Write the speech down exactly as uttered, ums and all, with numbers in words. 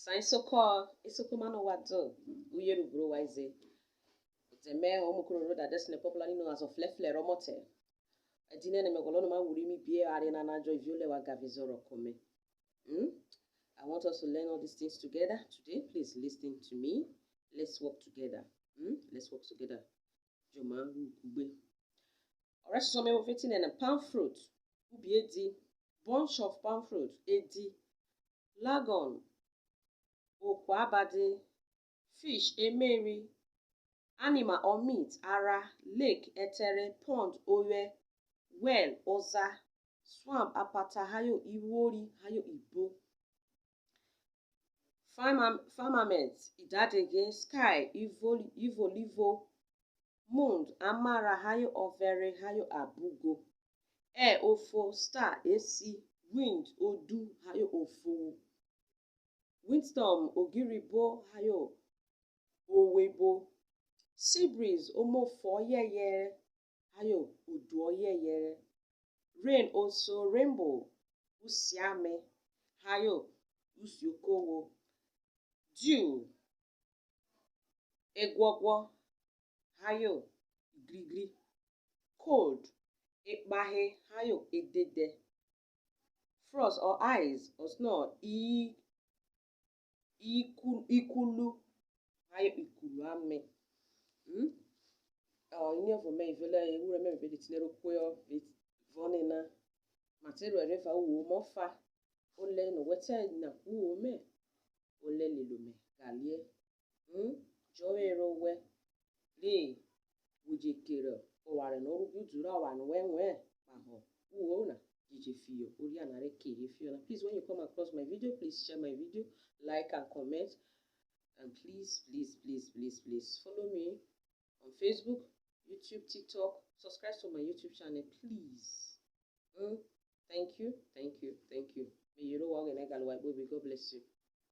Sa isoko, isoko ma no wa do, uye ru bro wa ize. Ode me, Omokororo, that is popularly known as Oflefle Romote. Edine ne me gwolo no ma wuri mi bie are na na joy vio le wa gavizoro kome. Hmm? I want us to learn all these things together today. Please listen to me. Let's work together. Hmm? Let's work together. Joma ugbe. Ore soso me wo fetine na palm fruit. Ubi edi. Bunch of palm fruit. Edi. Lagon. Okwa abade. Fish, emeri, animal or meat, ara, lake, etere, pond, owe, well, oza, swamp, apata, hayo, iwori, hayo, ibo. Firmam-, firmament, idadege, sky, ivoli-, ivolivo, moon, amara, hayo, overe, hayo, abugo. Air, ofo, star, esi, wind, odu, hayo, ofo. Windstorm, ogiribo, hayo, owebo. Sea breeze, omofo oyeyere, hayo, odu oyeyere. Rain, oso, rainbow, usiame, hayo, usiokowo. Dew, egwogwo, hayo, igirigiri. Cold, ekpahe, hayo, edede. Frost or ice or snow, i-, iku-, ikulu, hayo, ikulu ame. Hmm? Oh, iniọvo mẹ, ivẹ lẹ ewure mẹ, me be de tine ro kwe ọ, vẹ vọ nena. Ma te ru ẹro eva uwo mẹ ọfa. Ole no wẹ te na ku uwo mẹ. Ole lele ome galie. Hmm? Jọ were owẹ. Re wo je kere oware no o ru bru ra oware no wẹ rue kpaho uwo na, je je fiyo oria na re kere fiyo na. Please, when you come across my video, please share my video, like and comment. And please, please, please, please, please follow me on Facebook, YouTube, TikTok. Subscribe to my YouTube channel, please. Mm, thank you, thank you, thank you. Me yere owẹ, Ọghẹnẹ ga lu wẹ kpokpọ. God bless you.